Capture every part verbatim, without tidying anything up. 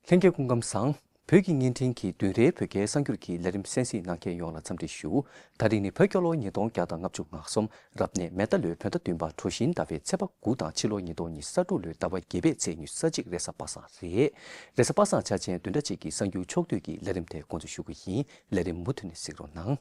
ལྷན་རྒྱས་སྐུ་ཁམས་བཟང་། བོད་ཀྱི་བརྙན་འཕྲིན་གྱི་བདུན་རེའི་བོད་སྐད་གསར་འགྱུར་གྱི་ལས་རིམ་གསན་གཟིགས་གནང་མཁན་ཡོངས་ལ་འཚམས་འདྲི་ཞུ། ད་རིང་ནི་བོད་རྒྱལ་ལོ་ཉིས་སྟོང་བརྒྱ་དང་ལྔ་བཅུ་ང་གསུམ་རབ་གནས་མེ་རྟ་ལོའི་བོད་ཟླ་བདུན་པ་གྲོ་བཞིན་ཟླ་བའི་ཚེས་པ་དགུ་དང་ཕྱི་ལོ་ཉིས་སྟོང་ཉི་ཤུ་རྩ་དྲུག་ལོའི་ཟླ་བ་བརྒྱད་པའི་ཚེས་ཉི་ཤུ་རྩ་གཅིག་རེས་གཟའ་པ་སངས་རེད། རེས་གཟའ་པ་སངས་འཆར་ཅན་བདུན་ཕྲག་གཅིག་གི་གསར་འགྱུར་ཕྱོགས་བསྡུས་ཀྱི་ལས་རིམ་དེ་འགོ་འཛུགས་ཞུ་གི་ཡིན། ལས་རིམ་མུ་མཐུད་ནས་གཟིགས་རོགས་གནང་།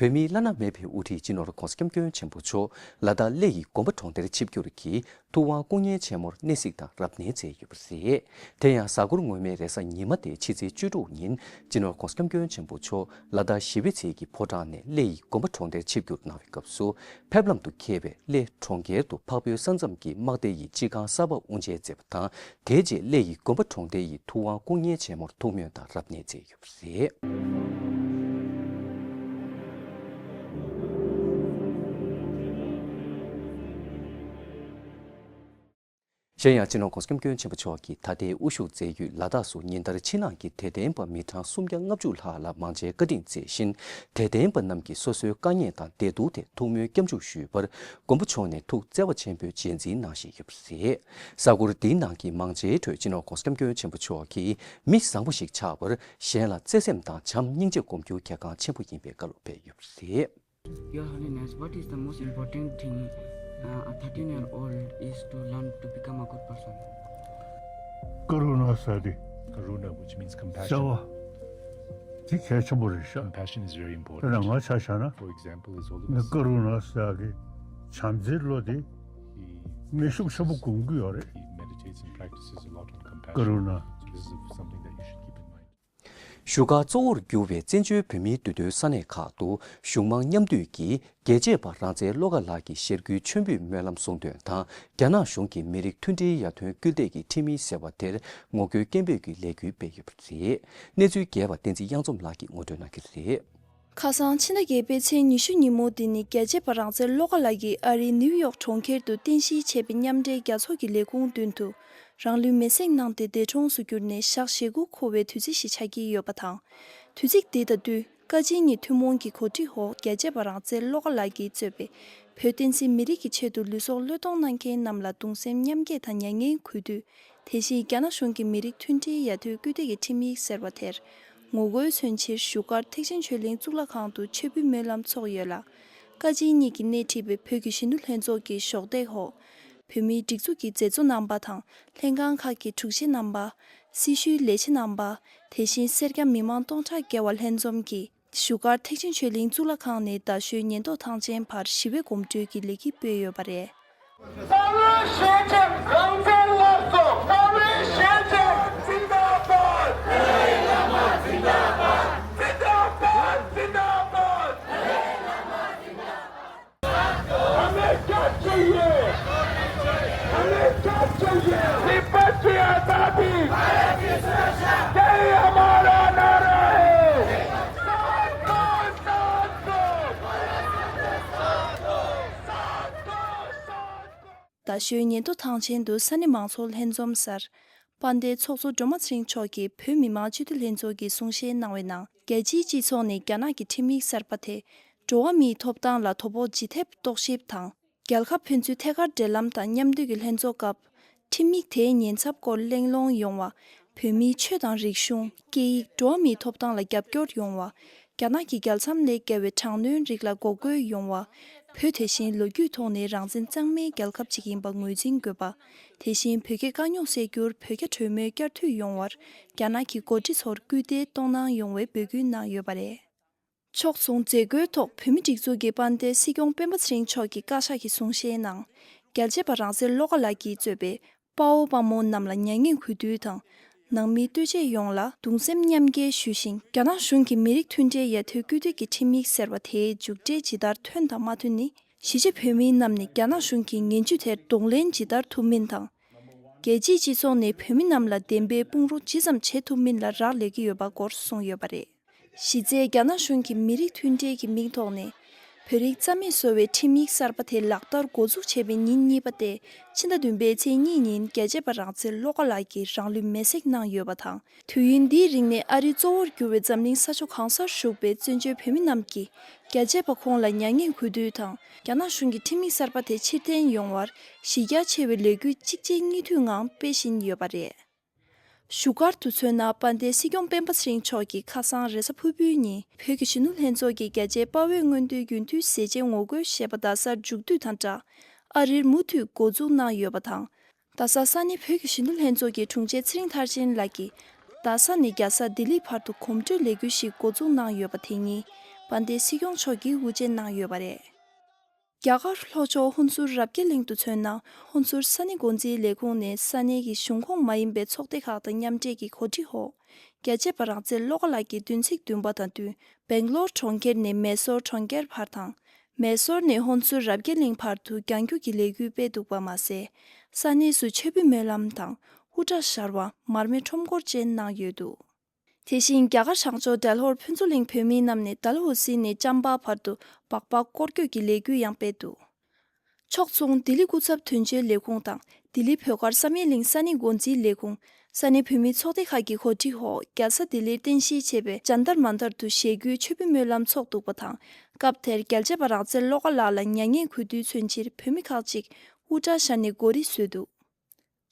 བོད་མིའི་བླ་ན་མེད་པའི་དབུ་ཁྲིད་སྤྱི་ནོར་༧གོང་ས་༧སྐྱབས་མགོན་ཆེན་པོ་མཆོག་ལ་དྭགས་གླེ་ཡི་དགོན་པ་གྲོང་རྡལ་ཆིབས་བསྒྱུར་གྱིས་ཐུབ་དབང་སྐུ་བརྙན་ཆེན་མོར་གནས་གཟིགས་དང་རབ་གནས་མཛད་ཡོད་པ་རེད། དེ་ཡང་གཟའ་འཁོར་སྔོན་མའི་རེས་གཟའ་ཉི་མ་སྟེ་ཕྱི་ཚེས་བཅུ་དྲུག་ཉིན་སྤྱི་ནོར་༧གོང་ས་༧སྐྱབས་མགོན་ཆེན་པོ་མཆོག་ལ་དྭགས་ཞི་བའི་རྩེ་གི་ཕོ་བྲང་ནས་གླེ་ཡི་དགོན་པ་གྲོང་རྡལ་ཆིབས་བསྒྱུར་གནང་བའི་སྐབས་སུ། ཕེབས་ལམ་དུ་འཁེལ་བའི་གླེ་གྲོང་ཁྱེར་དུ་འཕགས་བོད་ས་མཚམས་ཀྱི་དམག་སྡེ་ཡི་སྤྱི་ཁང་གསར་པ་དབུ་འབྱེད་མཛད་པ་དང་། དེའི་རྗེས་གླེ་ཡི་དགོན་པ་གྲོང་སྡེ་ཡི་ཐུབ་དབང་སྐུ་བརྙན་ཆེན་མོར་ཐུགས་སྨོན་དང་རབ་གནས་མཛད་ཡོད་པ་རེད། གཞན་ཡང་སྤྱི་ནོར་༧གོང་ས་༧སྐྱབས་མགོན་ཆེན་པོ་མཆོག་གིས་ད་ལྟའི་དབུ་བཞུགས་མཛད་ཡུལ་ལ་དྭགས་སུ་ཉིན་ལྟར་ཕྱི་ནང་གི་དད་ལྡན་པ་མི་གྲངས་སུམ་བརྒྱ་ལྔ་བཅུ་ལྷག་ལ་མང་ཇའི་བཀའ་དྲིན་སྩལ་བཞིན། དད་ལྡན་པ་རྣམས་ཀྱིས་སོ་སོའི་དཀའ་ཉེན་དང་བདེ་སྡུག་ཐད་ཐུགས་སྨོན་སྐྱབས་འཇུག་ཞུས་པར། མགོན་པོ་མཆོག་ནས་ཐུགས་བརྩེ་བ་ཆེན་པོས་རྗེས་འཛིན་གནང་བཞིན་ཡོད་པ་རེད། གཟའ་འཁོར་འདིའི་ནང་གི་མང་ཇའི་ཁྲོད་སྤྱི་ནོར་༧གོང་ས་༧སྐྱབས་མགོན་ཆེན་པོ་མཆོག་གིས་མི་བཟང་པོ་ཞིག་ཆགས་པར། གཞན་ལ་བརྩེ་སེམས་དང་བྱམས་སྙིང་རྗེ་སྒོམ་རྒྱུ་གལ་འགངས་ཆེན་པོ་ཡིན་པའི་བཀའ་སློབ་ཕེབས་ཡོད་པ་རེད། Your Holiness, what is the most important thing, uh, a thirteen year old is to learn to become a good person? Karuna, sir. Karuna, which means compassion. བརྩེ་བ། དེ་གལ་ཆེན་པོ་རེད་ཤག Compassion is very དེ་ནས་ང་important. ཆ་བཞག་ན། For example, is ནི་Holiness. ཀ་རུ་ན་ཟེར་ཡག་གི་བྱམས་བརྩེའི་བློ་དེ། He དངོས་ཤུགས་ཆེན་པོ་སྒོམ་གྱི་ཡོད་རེད། He meditates and practices a lot on compassion. ཀ་རུ་ན། So this is something that you should keep in mind. བཞུགས་སྒར་གཙོ་བོར་གྱུར་བའི་བཙན་བྱོལ་བོད་མིའི་འདུས་སྡོད་ས་གནས་ཁག་ཏུ་གཞུང་མང་མཉམ་འདུས་ཀྱིས་རྒྱལ་གཅེས་པ་རང་བཙན་བློ་དགའ་ལགས་ཀྱི་ཞལ་བཀོད་མཆོད་འབུལ་སྨོན་ལམ་གསུང་འདོན་དང་། རྒྱ་ནག་གཞུང་གི་མི་རིགས་མཐུན་སྒྲིལ་ཡར་ཐོན་སྐུལ་འདེད་ཀྱི་ཁྲིམས་ཡིག་ཟེར་བ་དེར་ངོ་རྒོལ་སྐད་འབོད་ཀྱི་ལས་འགུལ་སྤེལ་ཡོད་པ་རེད། གནས་ཚུལ་རྒྱས་པ་བསྟན་འཛིན་གཡང་འཛོམས་ལགས་ཀྱིས་ངོ་སྤྲོད་གནང་གི་རེད། ཁ་སང་ཕྱི་ཟླ་བརྒྱད་པའི་ཚེས་ཉི་ཤུ་ཉིན་མོ་འདི་ནི་རྒྱལ་གཅེས་པ་རང་བཙན་བློ་དགའ་ལགས་ཀྱིས་ཨ་རིའི་ནིའུ་ཡོག་གྲོང་ཁྱེར་དུ་རྟེན་གཞི་བྱས་པའི་མཉམ་འབྲེལ་རྒྱལ་ཚོགས་ཀྱི་ལས་ཁུངས་མདུན་དུ་རང་ལུས་མེར་སྲེག་གནང་སྟེ་འདས་གྲོངས་སུ་གྱུར་ནས་ཞག་ཞེ་དགུ་འཁོར་བའི་དུས་ཚིགས་ཤིག་ཆགས་ཀྱི་ཡོད་པ་དང་། དུས་ཚིགས་འདི་དང་བསྟུན་བཀའ་སྤྱི་གཉིས་ཐུན་མོང་གི་གོ་སྒྲིག་འོག་རྒྱལ་གཅེས་པ་རང་བཙན་བློ་དགའ་ལགས་ཀྱིས་གཙོས་པའི་བོད་བསྟན་སྲིད་མི་རིགས་ཀྱི་ཆེད་དུ་ལུས་སྲོག་བློས་གཏོང་གནང་མཁན་རྣམས་ལ་གདུང་སེམས་མཉམ་སྐྱེད་དང་མྱ་ངན་གུས་འདུད། དེ་བཞིན་རྒྱ་ནག་གཞུང་གིས་མི་རིགས་མཐུན་སྒྲིལ་ཡར་ཐོན་སྐུལ་འདེད་ཀྱི་ཁྲིམས་ཡིག་ཟེར་བ་དེར་ངོ་རྒོལ་མཚོན་ཕྱིར་བཞུགས་སྒར་ཐེག་ཆེན་ཆོས་གླིང་གཙུག་ལག་ཁང་དུ་མཆོད་འབུལ་སྨོན་ལམ་ཚོགས་ཡོད་ལ། བཀའ་སྤྱི་གཉིས་ཀྱིས་སྣེ་ཁྲིད་པའི་བོད་ཀྱི་གཞོན་ནུ་ལྷན་ཚོགས་ཀྱི་གཞོགས་འདེགས་འོག་བོད་མིའི་སྒྲིག་འཛུགས་ཀྱི་མཛད་གཙོ་རྣམ་པ་དང་ལྷན་ཁང་ཁག་གི་དྲུང་ཆེ་རྣམ་པ། སྲི་ཞུའི་ལས་བྱེད་རྣམ་པ། དེ་བཞིན་སེར་སྐྱ་མི་མང་སྟོང་ཕྲག་བརྒལ་བ་ལྷན་འཛོམས་ཀྱིས། བཞུགས་སྒར་ཐེག་ཆེན་ཆོས་གླིང་གཙུག་ལག་ཁང་ནས་རྡ་ཤོད་ཉེན་རྟོག་ཐང་ཆེན་བར་ཞི་བའི་གོམ་བགྲོད་ཀྱི་ལས་འགུལ་སྤེལ་ཡོད་པ་རེད། བསམ་བློ་བཞེས་བྱས་རང་བཙན་སླར་གསོ། བསམ་བློ་བཞེས་བྱས་زنده‌باد. زنده‌باد، زنده‌باد. हमें क्या चाहिए? हमें क्या चाहिए? तिब्बत की आजादी, यही हमारा नारा है। साथ दो, साथ दो। རྡ་ཤོད་ཉེན་རྟོག་ཐང་ཆེན་དུ་ས་གནས་མང་ཚོགས་ལྷན་འཛོམས་སར། དཔལ་ལྡན་ཚོགས་གཙོ་སྒྲོལ་མ་ཚེ་རིང་མཆོག་གིས་བོད་མི་མང་སྤྱི་འཐུས་ལྷན་ཚོགས་ཀྱི་གསུང་བཤད་གནང་བའི་ནང་། རྒྱལ་སྤྱིའི་སྤྱི་ཚོགས་ནས་རྒྱ་ནག་གི་ཁྲིམས་ཡིག་གསར་པ་དེ། འགྲོ་བ་མིའི་ཐོབ་ཐང་ལ་དོ་ཕོག་ཇི་ཐེབས་རྟོག་ཞིབ་དང་། རྒྱལ་ཁབ་ཕན་ཚུན་ཐད་ཀར་འབྲེལ་ལམ་དང་མཉམ་འདུས་ཀྱི་ལྷན་ཚོགས་སྐབས། ཁྲིམས་ཡིག་དེའི་ཉེན་ཚབས་སྐོར་གླེང་སློང་ཡོང་བ། བོད་མིའི་ཆོས་དང་རིག་གཞུང་། སྐད་ཡིག་འགྲོ་བ་མིའི་ཐོབ་ཐང་ལ་རྒྱབ་སྐྱོར་ཡོང་བ། རྒྱ་ནག་གི་རྒྱལ་མཚམས་ལས་བརྒལ་བའི་དྲག་གནོན་རིགས་ལ་འགོག་རྒོལ་ཡོང་བ། བོད་དེ་བཞིན་ལོ་རྒྱུས་ཐོག་ནས་རང་བཙན་གཙང་མའི་རྒྱལ་ཁབ་ཅིག་ཡིན་པ་ངོས་འཛིན་དགོས་པ། དེ་བཞིན་བོད་རྒྱའི་དཀའ་རྙོག་སེལ་རྒྱུར་བོད་རྒྱ་གྲོས་མོལ་བསྐྱར་མཐུད་ཡོང་བར་རྒྱ་ནག་གི་འགོ་ཁྲིད་ཚོར་སྐུལ་འདེད་གཏོང་གནང་ཡོང་བའི་འབོད་སྐུལ་གནང་ཡོད་པ་རེད། ཕྱོགས་མཚུངས་མཛད་སྒོའི་ཐོག་བོད་མིའི་སྒྲིག་འཛུགས་ཀྱི་དཔལ་ལྡན་སྲིད་སྐྱོང་སྤེན་པ་ཚེ་རིང་མཆོག་གི་བཀའ་ཤག་གི་གསུང་བཤད་ནང་། རྒྱལ་གཅེས་པ་རང་བཙན་བློ་དགའ་ལགས་ཀྱིས་གཙོས་པའི་དཔའ་བོ་དཔའ་མོ་རྣམས་ལ་མྱ་ངན་གུས་འདུད་དང་། ནང་མིའི་ལྟོས་བཅས་ཡོངས་ལ་གདུང་སེམས་མཉམ་སྐྱེད་ཞུ་ཞིང་། རྒྱ་ནག་གཞུང་གིས་མི་རིགས་མཐུན་སྒྲིལ་ཡར་ཐོན་སྐུལ་འདེད་ཀྱི་ཁྲིམས་ཡིག་ཟེར་བ་དེའི་མཇུག་འབྲས་ཇི་ལྟར་ཐོན་དང་མ་ཐོན་ནི། གཞིས་བྱེས་བོད་མི་རྣམས་ནས་རྒྱ་ནག་གཞུང་གི་ངན་ཇུས་དེར་གདོང་ལེན་ཇི་ལྟར་ཐུབ་མིན་དང་། རྒྱལ་སྤྱིའི་སྤྱི་ཚོགས་ནས་བོད་མི་རྣམས་ལ་བདེན་པའི་དཔུང་རོགས་ཇི་ཙམ་བྱེད་ཐུབ་མིན་ལ་རག་ལས་ཀྱི་ཡོད་པ་སྐོར་གསུངས་ཡོད་པ་རེད། གཞི་རྩའི་རྒྱ་ནག་གཞུང་གིས་མི་རིགས་མཐུན་སྒྲིལ་གྱི་མིང་ཐོག་ནས། བོད་རིགས་རྩ་མེད་བཟོ་བའི་ཁྲིམས་ཡིག་གསར་པ་དེ་ལག་བསྟར་འགོ་འཛུགས་བྱས་པའི་ཉིན་གཉིས་པ་སྟེ། ཕྱི་ཟླ་བདུན་པའི་ཚེས་གཉིས་ཉིན་རྒྱལ་གཅེས་པ་རང་བཙན་བློ་དགའ་ལགས་ཀྱིས་རང་ལུས་མེར་སྲེག་གནང་ཡོད་པ་དང་། དུས་ཡུན་འདིའི་རིང་ནས་ཨ་རིའི་གཙོ་བོར་གྱུར་བའི་འཛམ་གླིང་ས་ཕྱོགས་གང་སར་བཞུགས་པའི་བཙན་བྱོལ་བོད་མི་རྣམས་ཀྱིས་རྒྱལ་གཅེས་པ་ཁོང་ལ་མྱ་ངན་གུས་འདུད་དང་། རྒྱ་ནག་གཞུང་གི་ཁྲིམས་ཡིག་གསར་པ་དེ་ཕྱིར་འཐེན་ཡོང་བར་གཞི་རྒྱ་ཆེ་བའི་ལས་འགུལ་གཅིག་རྗེས་གཉིས་མཐུད་ངང་སྤེལ་བཞིན་ཡོད་པ་རེད། བཞུགས་སྒར་དུ་མཚོན་ན། དཔལ་ལྡན་སྲིད་སྐྱོང་སྤེན་པ་ཚེ་རིང་མཆོག་གིས་ཁ་སང་རེས་གཟའ་ཕུར་བུའི་ཉིན་བོད་ཀྱི་གཞོན་ནུ་ལྷན་ཚོགས་ཀྱི་རྒྱལ་གཅེས་དཔའ་བོའི་མངོན་བསྡུའི་རྒྱུན་མཐུད་ཟས་བཅད་ངོ་རྒོལ་ཞེས་པ་རྡ་སར་མཇུག་བསྡུས་དང་སྦྲགས། ཨ་རིར་མུ་མཐུད་འགོ་འཛུགས་གནང་ཡོད་པ་དང་། རྡ་ས་ས་གནས་བོད་ཀྱི་གཞོན་ནུ་ལྷན་ཚོགས་ཀྱི་དྲུང་ཆེ་ཚེ་རིང་མཐར་ཕྱིན་ལགས་ཀྱིས་རྡ་ས་ནས་རྒྱལ་ས་ལྡི་ལི་བར་དུ་གོམ་བགྲོད་ལས་འགུལ་ཞིག་འགོ་འཛུགས་གནང་ཡོད་པ་དེ་ཉིད་དཔལ་ལྡན་སྲིད་སྐྱོང་མཆོག་གིས་དབུ་འབྱེད་གནང་ཡོད་པ་རེད། རྒྱ་གར་ལྷོ་ཕྱོགས་ཧོན་སུར་རབ་རྒྱས་གླིང་དུ་མཚོན་ན། ཧོན་སུར་ས་གནས་འགོ་འཛིན་ལས་ཁུངས་ནས་ས་གནས་ཀྱི་གཞུང་ཁོངས་མ་ཡིན་པའི་ཚོགས་སྡེ་ཁག་དང་མཉམ་འབྲེལ་གྱིས་གོ་སྒྲིག་འོག་རྒྱལ་གཅེས་པ་རང་བཙན་བློ་དགའ་ལགས་ཀྱི་བདུན་ཚིགས་བདུན་པ་དང་བསྟུན། སྦེང་ལོར་གྲོང་ཁྱེར་ནས་མེ་སོར་གྲོང་ཁྱེར་བར་དང་། མེ་སོར་ནས་ཧོན་སུར་རབ་རྒྱས་གླིང་བར་དུ་རྒྱང་རྒྱུག་གི་ལས་འགུལ་སྤེལ་འདུག་པ་མ་ཟད། ས་གནས་སུ་མཆོད་འབུལ་སྨོན་ལམ་དང་། དབུ་སྐྲ་བཞར་བ། མར་མེ་ཁྲོམ་སྐོར་བཅས་གནང་ཡོད་འདུག་དེ་བཞིན་རྒྱ་གར་བྱང་ཕྱོགས་ཌལ་ཧོར་ཕུན་ཚོགས་གླིང་བོད་མིའི་རྣམས་ནས་ཌལ་ཧོ་སི་ནས་ཅམ་པ་བར་དུ་སྦག་སྦག་སྐོར་སྐྱོད་ཀྱི་ལས་འགུལ་ཡང་སྤེལ་འདུག་ཕྱོགས་མཚུངས་ལྡི་ལི་སྐུ་ཚབ་དོན་གཅོད་ལས་ཁུངས་དང་ལྡི་ལི་བོད་སྒར་བསམ་ཡས་གླིང་ས་གནས་འགོ་འཛིན་ལས་ཁུངས། ས་གནས་བོད་མིའི་ཚོགས་སྡེ་ཁག་གི་གོ་སྒྲིག་འོག་རྒྱལ་ས་ལྡི་ལིར་རྟེན་གཞི་བྱས་པའི་ཇན་ཏར་མན་ཏར་དུ་ཞལ་བཀོད་མཆོད་འབུལ་སྨོན་ལམ་ཚོགས་འདུག་པ་དང་། སྐབས་དེར་རྒྱལ་གཅེས་པ་རང་བཙན་བློ་དགའ་ལགས་ལ་མྱ་ངན་གུས་འདུད་མཚོན་ཕྱིར་བོད་མི་ཁག་ཅིག་དབུ་སྐྲ་བཞར་ནས་གོ་སྒྲིག་བཟོས་འདུག་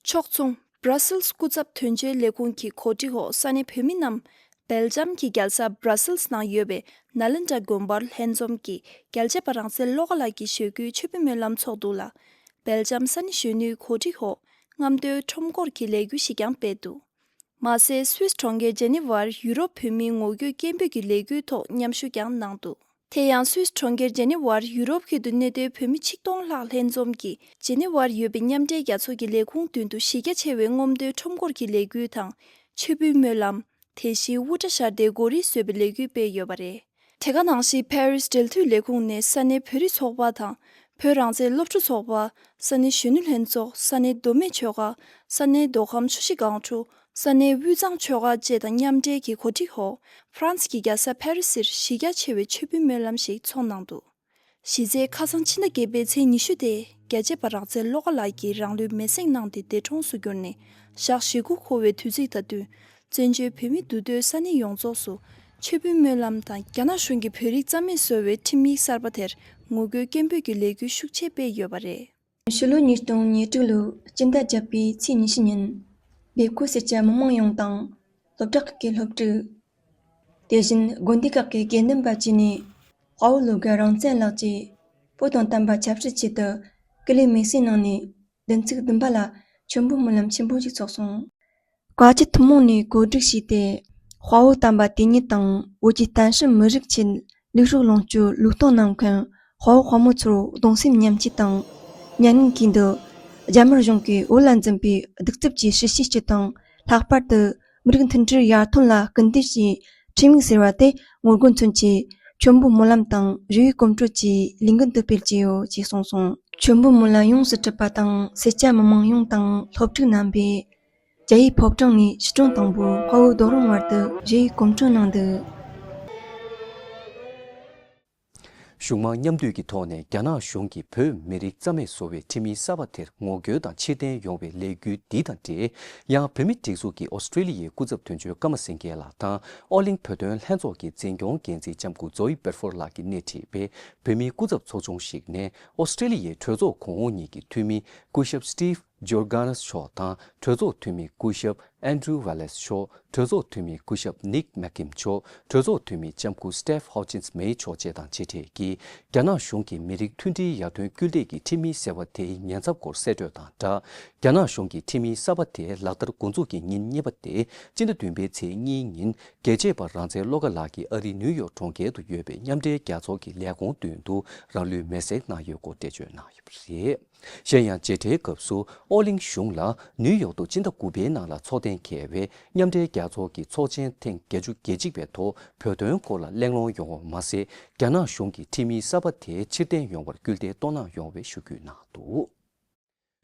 ཕྱོགས་མཚུངས་Brussels སྐུ་ཚབ་དོན་གཅོད་ལས་ཁུངས་ཀྱི་གོ་སྒྲིག་འོག་ས་གནས་བོད་མི་རྣམས་སྦེལ་ཇམ་གྱི་རྒྱལ་ས་Brussels ནང་ཡོད་པའི་ནཱ་ལེནྡྲ་དགོན་པར་ལྷན་འཛོམས་ཀྱིས་རྒྱལ་གཅེས་པ་རང་བཙན་བློ་དགའ་ལགས་ཀྱི་ཞལ་བཀོད་མཆོད་འབུལ་སྨོན་ལམ་ཚོགས་འདུ་ལ། སྦེལ་ཇམ་ས་གནས་གཞོན་ནུའི་གོ་སྒྲིག་འོག་རྔམ་སྟོན་ཁྲོམ་སྐོར་གྱི་ལས་འགུལ་ཞིག་ཀྱང་སྤེལ་འདུག་མ་ཟད། སུད་སི་གྲོང་ཁྱེར་ཇེ་ནི་ཝར་ཡུ་རོབ་བོད་མིའི་ངོ་རྒོལ་སྐད་འབོད་ཀྱི་ལས་འགུལ་ཐོག་མཉམ་ཞུགས་ཀྱང་གནང་འདུག་དེ་ཡང་སུད་སི་གྲོང་ཁྱེར་ཇེ་ནི་ཝར་ཡུ་རོབ་ཁུལ་དུ་གནས་སྡོད་བོད་མི་ཆིག་སྟོང་ལྷག་ལྷན་འཛོམས་ཀྱིས་ཇེ་ནི་ཝར་ཡོད་པའི་མཉམ་འབྲེལ་རྒྱལ་ཚོགས་ཀྱི་ལས་ཁུངས་མདུན་དུ་གཞི་རྒྱ་ཆེ་བའི་རྔམ་སྟོན་ཁྲོམ་སྐོར་གྱི་ལས་འགུལ་དང་། མཆོད་འབུལ་སྨོན་ལམ། དེ་བཞིན་དབུ་སྐྲ་བཞར་ཏེ་གོ་སྒྲིག་བཟོས་པའི་ལས་འགུལ་སྤེལ་ཡོད་པ་རེད། དེ་ག་ནང་བཞིན་ཕ་རིས་འབྲེལ་མཐུད་ལས་ཁུངས་ནས་ས་གནས་བོད་རིགས་ཚོགས་པ་དང་། བོད་རང་བཙན་སློབ་ཕྲུག་ཚོགས་པ། ས་གནས་གཞོན་ནུ་ལྷན་ཚོགས། ས་གནས་མདོ་སྨད་ཆོལ་ཁ། ས་གནས་མདོ་ཁམས་ཆུ་བཞི་སྒང་དྲུག་ས་གནས་དབུས་གཙང་ཆོལ་ཁ་བཅས་དང་མཉམ་འབྲེལ་གྱི་གོ་སྒྲིག་འོག་ཧྥ་རན་སི་གི་རྒྱལ་ས་ཕ་རི་སིར་གཞི་རྒྱ་ཆེ་བའི་མཆོད་འབུལ་སྨོན་ལམ་ཞིག་ཚོགས་གནང་འདུག་གཞི་རྩའི་ཁ་སང་ཕྱི་ཟླ་བརྒྱད་པའི་ཚེས་ཉི་ཤུ་སྟེ། རྒྱལ་གཅེས་པ་རང་བཙན་བློ་དགའ་ལགས་ཀྱིས་རང་ལུས་མེར་སྲེག་གནང་སྟེ་འདས་གྲོངས་སུ་གྱུར་ནས་ཞག་ཞེ་དགུ་འཁོར་བའི་དུས་ཚིགས་དང་བསྟུན། བཙན་བྱོལ་བོད་མིའི་འདུས་སྡོད་ས་གནས་ཡོངས་རྫོགས་སུ་མཆོད་འབུལ་སྨོན་ལམ་དང་། རྒྱ་ནག་གཞུང་གིས་བོད་རིགས་རྩ་མེད་བཟོ་བའི་ཁྲིམས་ཡིག་གསར་པ་དེར་ངོ་རྒོལ་སྐད་འབོད་ཀྱི་ལས་འགུལ་ཤུགས་ཆེ་སྤེལ་ཡོད་པ་རེད། ཕྱི་ལོ་ཉིས་སྟོང་ཉེར་དྲུག་ལོའི་སྤྱི་ཟླ་བརྒྱད་པའི་ཚེས་ཉི་ཤུ་ཉིན། བལ་ཁོ་སེར་སྐྱ་མི་མང་ཡོངས་དང་། སློབ་གྲྭ་ཁག་གི་སློབ་ཕྲུག་དེ་བཞིན་དགོན་སྡེ་ཁག་གི་དགེ་འདུན་པ་བཅས་ནས། དཔའ་བོ་བློ་དགའ་རང་བཙན་ལགས་ཀྱི་བོད་དང་བསྟན་པ་ཆབ་སྲིད་ཆེད་དུ་སྐུ་ལུས་མེར་སྲེག་གནང་ནས་བདུན་ཚིགས་བདུན་པ་ལ་མཆོད་འབུལ་སྨོན་ལམ་ཆེན་པོ་ཞིག་ཚོགས་སོང་། བཀའ་སྤྱི་ཐུན་མོང་ནས་གོ་སྒྲིག་བྱས་ཏེ། དཔའ་བོ་དམ་པ་དེ་ཉིད་དང་བོད་ཀྱི་བསྟན་སྲིད་མི་རིགས་ཆེད་ལུས་སྲོག་ལོངས་སྤྱོད་བློས་གཏོང་གནང་མཁན་དཔའ་བོ་དཔའ་མོ་ཚོར་གདུང་སེམས་མཉམ་སྐྱེད་དང་། མྱ་ངན་གུས་འདུད། རྒྱ་དམར་གཞུང་གིས་བོད་ལ་འཛིན་པའི་གདུག་རྩུབ་ཀྱི་ཕྱི་བཤིག་སྤྱི་དང་། ལྷག་པར་དུ་མི་རིགས་མཐུན་སྒྲིལ་ཡར་ཐོན་ལ་སྐུལ་འདེད་ཀྱི་ཁྲིམས་ཡིག་ཟེར་བ་དེ་ངོ་རྒོལ་མཚོན་ཆེད་མཆོད་འབུལ་སྨོན་ལམ་དང་རེ་བའི་གོམ་བགྲོད་ཀྱི་ལས་འགུལ་འདུ་སྤེལ་བྱས་ཡོད་ཅེས་གསུངས་སོང་། མཆོད་འབུལ་སྨོན་ལམ་ཡོངས་སུ་གྲུབ་པ་དང་སེར་སྐྱ་མི་མང་ཡོངས་དང་སློབ་ཕྲུག་རྣམ་པས། རྒྱ་ཡིག་ཕོ་བྲང་ནས་ཆོས་སྒྲོན་དང་པོ་དཔའ་བོ་རྡོ་རིང་བར་དུ་རེ་བའི་གོམ་བགྲོད་གནང་འདུག་གཞུང་མང་མཉམ་འདུས་ཀྱི་ཐོག་ནས་རྒྱ་ནག་གཞུང་གིས་བོད་མི་རིགས་རྩ་མེད་བཟོ་བའི་ཁྲིམས་ཡིག་གསར་པ་དེར་ངོ་རྒོལ་དང་ཕྱིར་འཐེན་ཡོང་བའི་ལས་འགུལ་འདི་དང་འབྲེལ། ཡང་བོད་མིའི་སྒྲིག་འཛུགས་ཀྱི་ཨོ་སི་ཀྲེ་ལི་ཡའི་སྐུ་ཚབ་དོན་གཅོད་ཀརྨ་སེང་གེ་ལགས་དང་ཨོ་གླིང་བོད་དོན་ལྷན་ཚོགས་ཀྱི་འཛིན་སྐྱོང་འགན་འཛིན་ལྕམ་སྐུ་ཛོ་ཨི་པེར་ཧྥོར་ལགས་ཀྱིས་སྣེ་ཁྲིད་པའི་བོད་མིའི་སྐུ་ཚབ་ཚོགས་ཆུང་ཞིག་ནས་ཨོ་སི་ཀྲེ་ལི་ཡའི་གྲོས་ཚོགས་གོང་འོག་གཉིས་ཀྱི་འཐུས་མི་སྐུ་ཞབས་Steve Georganas མཆོག་དང་གྲོས་ཚོགས་འཐུས་མི་སྐུ་ཞབས་Andrew Wallace མཆོག་གྲོས་ཚོགས་འཐུས་མི་སྐུ་ཞབས་Nick McKim མཆོག་གྲོས་ཚོགས་འཐུས་མི་ལྕམ་སྐུ་Steph Hutchings May མཆོག་བཅས་དང་མཇལ་འཕྲད་ཀྱིས། རྒྱ་ནག་གཞུང་གིས་མི་རིགས་མཐུན་སྒྲིལ་ཡར་ཐོན་སྐུལ་འདེད་ཀྱི་ཁྲིམས་ཡིག་ཟེར་བ་དེའི་ཉེན་ཚབས་སྐོར་གསལ་བཀྲོལ་དང་སྦྲགས། རྒྱ་ནག་གཞུང་གིས་ཁྲིམས་ཡིག་གསར་པ་དེ་ལག་བསྟར་འགོ་འཛུགས་ཀྱི་ཉིན་གཉིས་པ་སྟེ། སྤྱི་ཟླ་བདུན་པའི་ཚེས་གཉིས་ཉིན། རྒྱལ་གཅེས་པ་རང་བཙན་བློ་དགའ་ལགས་ཀྱིས་ཨ་རིའི་ནིའུ་ཡོག་གྲོང་ཁྱེར་དུ་ཡོད་པའི་མཉམ་འབྲེལ་རྒྱལ་ཚོགས་ཀྱི་ལས་ཁུངས་མདུན་དུ་རང་ལུས་མེར་སྲེག་གནང་ཡོད་སྐོར་འགྲེལ་བརྗོད་གནང་ཡོད་པ་རེད། གཞན་ཡང་མཇལ་འཕྲད་སྐབས་སུ་ཨོ་གླིང་གཞུང་ལ་ནིའུ་ཡོག་ཏུ་སྤྱི་ཟླ་དགུ་པའི་ནང་ལ་འཚོགས་གཏན་འཁེལ་བའི་མཉམ་འབྲེལ་རྒྱལ་ཚོགས་ཀྱི་ཚོགས་ཆེན་ཐེངས་བརྒྱད་ཅུ་གྱ་གཅིག་པའི་ཐོག་བོད་དོན་སྐོར་ལ་གླེང་སློང་ཡོང་བ་མ་ཟད། རྒྱ་ནག་གཞུང་གིས་ཁྲིམས་ཡིག་གསར་པ་དེ་ཕྱིར་འཐེན་ཡོང་བར་སྐུལ་འདེད་གཏོང་གནང་ཡོང་བའི་ཞུ་སྐུལ་གནང་འདུག་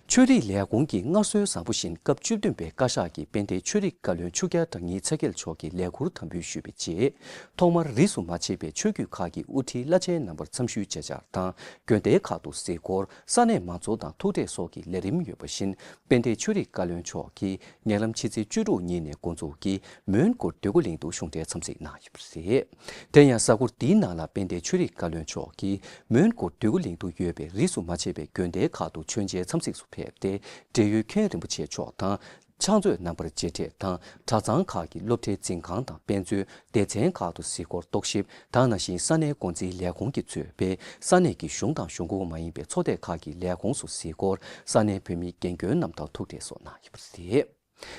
ཆོས་རིག་ལས་ཁུངས་ཀྱིས་སྔར་སྲོལ་བཟང་པོ་བཞིན་སྐབས་བཅུ་བདུན་པའི་བཀའ་ཤག་གིས་དཔལ་ལྡན་ཆོས་རིག་བཀའ་བློན་ཆོས་རྒྱལ་གྲགས་སྙིང་ཚེ་རྒྱལ་མཆོག་གི་ལས་ཁུར་དམ་འབུལ་ཞུས་པའི་རྗེས། ཐོག་མར་རིས་སུ་མ་ཆད་པའི་ཆོས་བརྒྱུད་ཁག་གི་དབུ་ཁྲིད་བླ་ཆེན་རྣམ་པར་འཚམས་ཞུའི་མཇལ་བཅར་དང་། དགོན་སྡེ་ཁག་ཏུ་གཟིགས་སྐོར། ས་གནས་མང་ཚོགས་དང་ཐུག་འཕྲད་སོགས་ཀྱི་ལས་རིམ་ཡོད་པ་བཞིན། དཔལ་ལྡན་ཆོས་རིག་བཀའ་བློན་མཆོག་གིས་ཉེ་ལམ་ཕྱི་ཚེས་བཅུ་དྲུག་ཉིན་ནས་འགོ་འཛུགས་ཀྱིས་མོན་གྷོ་འདོད་རྒུ་གླིང་དུ་གཞུང་འབྲེལ་འཚམས་གཟིགས་གནང་ཡོད་པ་རེད། དེ་ཡང་གཟའ་འཁོར་འདིའི་ནང་ལ་དཔལ་ལྡན་ཆོས་རིག་བཀའ་བློན་མཆོག་གིས་མོན་གྷོ་འདོད་རྒུ་གླིང་དུ་ཡོད་པའི་རིས་སུ་མ་ཆད་པའི་དགོན་སྡེ་ཁག་ཏུ་མཆོད་མཇལ་འཚམས་གཟིགས་སུ་ཕེབས་ཏེ། འབྲེལ་ཡོད་མཁན་རིན་པོ་ཆེ་མཆོག་དང་། ཕྱག་མཛོད་རྣམ་པར་མཇལ་འཕྲད་དང་། གྲྭ་ཚང་ཁག་གི་སློབ་གྲྭའི་འཛིན་ཁང་དང་དཔེ་མཛོད། སྡེ་ཚན་ཁག་ཏུ་གཟིགས་སྐོར་རྟོག་ཞིབ་དང་། ནང་བཞིན་ས་གནས་འགོ་འཛིན་ལས་ཁུངས་ཀྱིས་གཙོས་པའི་ས་གནས་ཀྱི་གཞུང་དང་གཞུང་ཁོངས་མ་ཡིན་པའི་ཚོགས་སྡེ་ཁག་གི་ལས་ཁུངས་སུ་གཟིགས་སྐོར། ས་གནས་བོད་མི་རྒན་རྒོན་རྣམས་དང་ཐུག་འཕྲད་སོགས་གནང་ཡོད་པ་རེད།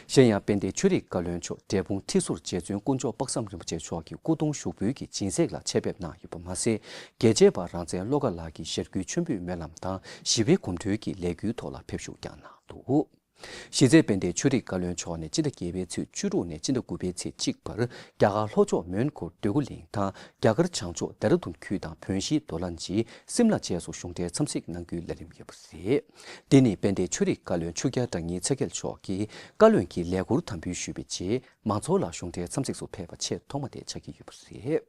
གཞན་ཡང་དཔལ་ལྡན་ཆོས་རིག་བཀའ་བློན་མཆོག་འབྲས་སྤུངས་ཁྲི་ཟུར་རྗེ་བཙུན་དཀོན་མཆོག་དཔག་བསམ་རིན་པོ་ཆེ་མཆོག་གི་སྐུ་གདུང་ཞུགས་འབུལ་གྱི་སྦྱིན་སྲེག་ལ་ཆེད་ཕེབས་གནང་ཡོད་པ་མ་ཟད། རྒྱལ་གཅེས་པ་རང་བཙན་བློ་དགའ་ལགས་ཀྱི་ཞལ་བརྒྱུད་མཆོད་འབུལ་སྨོན་ལམ་དང་ཞི་བའི་གོམ་བགྲོད་ཀྱི་ལས་འགུལ་ཐོག་ལ་ཕེབས་བཞུགས་ཀྱང་གནང་འདུག། གཞི་རྩའི་དཔལ་ལྡན་ཆོས་རིག་བཀའ་བློན་མཆོག་ནས་སྤྱི་ཟླ་བརྒྱད་པའི་ཚེས་བཅུ་དྲུག་ནས་སྤྱི་ཟླ་དགུ་པའི་ཚེས་གཅིག་བར་རྒྱ་གར་ལྷོ་ཕྱོགས་མོན་གྷོ་འདོད་རྒུ་གླིང་དང་རྒྱ་གར་བྱང་ཕྱོགས་ལྡེ་ར་ལྡུན་ཁུལ་དང་བོན་གཞིས་རྡོ་ལ་ཇི། སིམ་ལ་བཅས་སུ་གཞུང་འབྲེལ་འཚམས་གཟིགས་གནང་རྒྱུའི་ལས་རིམ་ཡོད་པ་རེད། འདི་ནི་དཔལ་ལྡན་ཆོས་རིག་བཀའ་བློན་ཆོས་རྒྱལ་གྲགས་སྙིང་ཚེ་རྒྱལ་མཆོག་གིས་བཀའ་བློན་གྱི་ལས་ཁུར་དམ་འབུལ་ཞུས་པའི་རྗེས། མང་ཚོགས་ལ་གཞུང་འབྲེལ་འཚམས་གཟིགས་སུ་ཕེབས་པ་ཆེས་ཐོག་མ་དེ་ཆགས་ཀྱི་ཡོད་པ་རེད།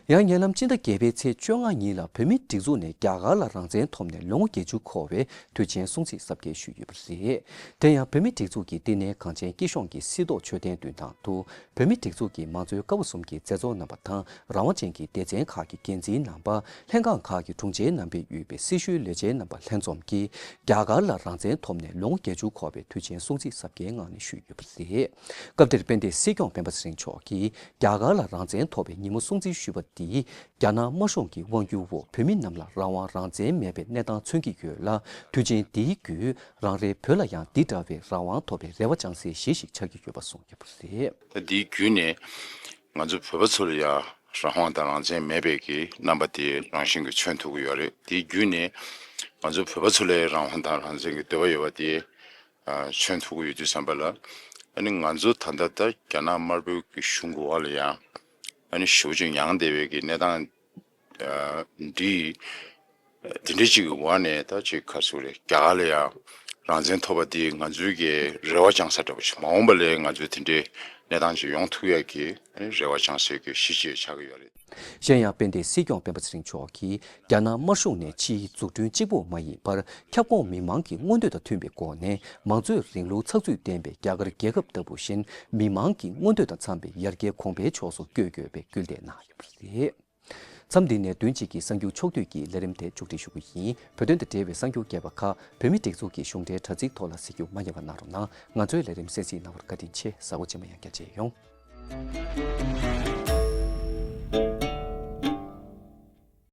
ཡང་ཉེ་ལམ་སྤྱི་ཟླ་བརྒྱད་པའི་ཚེས་བཅོ་ལྔ་ཉིན་ལ་བོད་མིའི་སྒྲིག་འཛུགས་ནས་རྒྱ་གར་ལ་རང་བཙན་ཐོབ་ནས་ལོ་ངོ་བརྒྱད་ཅུ་འཁོར་བའི་དུས་ཆེན་སྲུང་བརྩི་གཟབ་རྒྱས་ཞུས་ཡོད་པ་རེད། དེ་ཡང་བོད་མིའི་སྒྲིག་འཛུགས་ཀྱི་བསྟི་གནས་གངས་ཅན་སྐྱིད་གཤོངས་ཀྱི་སྲིད་ཐོག་མཆོད་རྟེན་མདུན་ཐང་དུ། བོད་མིའི་སྒྲིག་འཛུགས་ཀྱི་མང་གཙོའི་ཀ་བ་གསུམ་གྱི་མཛད་གཙོ་རྣམ་པ་དང་། རང་དབང་ཅན་གྱི་སྡེ་ཚན་ཁག་གི་འགན་འཛིན་རྣམ་པ། ལྷན་ཁང་ཁག་གི་དྲུང་ཆེ་རྣམ་པས་དབུས་པའི་སྲི་ཞུའི་ལས་བྱེད་རྣམ་པ་ལྷན་འཛོམས་ཀྱིས། རྒྱ་གར་ལ་རང་བཙན་ཐོབ་ནས་ལོ་ངོ་བརྒྱད་ཅུ་འཁོར་བའི་དུས་ཆེན་སྲུང་བརྩི་གཟབ་རྒྱས་ངང་ནས་ཞུས་ཡོད་པ་རེད། སྐབས་དེར་དཔལ་ལྡན་སྲིད་སྐྱོང་སྤེན་པ་ཚེ་རིང་མཆོག་གིས། རྒྱ་གར་ལ་རང་བཙན་ཐོབ་པའི་ཉིན་མོ་སྲུང་བརྩི་ཞུས་པ་འདིས། རྒྱ་ནག་དམར་གཞུང་གི་དབང་སྒྱུར་འོག་བོད་མི་རྣམས་ལ་རང་དབང་རང་བཙན་མེད་པའི་གནས་སྟངས་མཚོན་གྱི་ཡོད་ལ། དུས་ཆེན་འདིའི་བརྒྱུད། རང་རེའི་བོད་ལ་ཡང་འདི་འདྲ་བའི་རང་དབང་ཐོབ་པའི་རེ་བ་བཅང་སའི་གཞི་ཞིག་ཆགས་ཀྱི་ཡོད་པ་གསུངས་ཡོད་པ་རེད། ད་འདིའི་བརྒྱུད་ནས་ང་ཚོ་བོད་པ་ཚོ་ལ་ཡང་རང་དབང་དང་རང་བཙན་མེད་པའི་གི་རྣམ་པ་དེ་རང་བཞིན་གྱིས་མཚོན་ཐུབ་ཀྱི་ཡོད་རེད། དེའི་བརྒྱུད་ནས་ང་ཚོ་བོད་པ་ཚོ་ལ་རང་དབང་དང་རང་བཙན་གྱི་འདོད་པ་ཡོད་པ་དེ་ཨ་མཚོན་ཐུབ་ཀྱི་ཡོད་དུས་ཙམ་པ་ལ། ཨ་ནི་ང་ཚོ་ད་ལྟ་ད་རྒྱ་ནག་དམར་པོའི་གི་གཞུང་གི་འོག་ལ་ཡང་ཨ་ནི་ཞེ་པོ་ཅིག་མྱངས་བསྡད་པའི་གི་གནས་སྟངས་ཨ་འདི་དེ་འདྲ་ཅིག་གི་འོག་ནས་ད་ཅིག་ག་ཚོད་རེད། རྒྱ་གར་ལ་ཡང་རང་བཙན་ཐོབ་པ་འདི་ང་ཚོའི་གི་རེ་བ་བཅང་ས་འདྲ་པོ་ཞིག་མ་འོངས་པ་ལ་ང་ཚོའི་དེ་འདྲའི་གནས་སྟངས་ཅིག་ཡོང་ཐུབ་ཡག་གི་ཨ་ནི་རེ་བ་བཅང་སའི་གི་གཞི་ཅིག་ཆགས་ཀྱི་ཡོད་རེད། གཞན་ཡང་དཔལ་ལྡན་སྲིད་སྐྱོང་སྤེན་པ་ཚེ་རིང་མཆོག་གིས་རྒྱ་ནག་དམར་གཞུང་ནས་ཕྱིའི་འཛུགས་སྐྲུན་གཅིག་པུ་མ་ཡིན་པར། ཁྱབ་ཁོངས་མི་མང་གི་མངོན་འདོད་དང་མཐུན་པའི་སྒོ་ནས་མང་གཙོའི་རིང་ལུགས་ཚགས་ཚུད་ལྡན་པའི་རྒྱ་གར་རྒྱལ་ཁབ་ལྟ་བུ་བཞིན་མི་མང་གི་མངོན་འདོད་དང་འཚམ་པའི་ཡར་རྒྱས་གོང་འཕེལ་ཕྱོགས་སུ་བསྐྱོད་དགོས་པའི་སྐུལ་འདེད་གནང་ཡོད་པ་རེད། མཚམས་འདི་ནས་བདུན་གཅིག་གི་གསར་འགྱུར་ཕྱོགས་བསྡུས་ཀྱི་ལས་རིམ་དེ་མཇུག་སྒྲིལ་ཞུ་རྒྱུ་ཡིན། བོད་དོན་དང་འབྲེལ་བའི་གསར་འགྱུར་རྒྱས་པ་ཁག་བོད་མིའི་སྒྲིག་འཛུགས་ཀྱི་གཞུང་འབྲེལ་དྲ་ཚིགས་ཐོག་ལ་གཟིགས་རྒྱུ་མ་བསྙེལ་བ་གནང་རོགས་གནང་། ང་ཚོའི་ལས་རིམ་གསན་གཟིགས་གནང་བར་བཀའ་དྲིན་ཆེ། གཟའ་འཁོར་རྗེས་མ་ཡང་བསྐྱར་མཇལ་ཡོང་།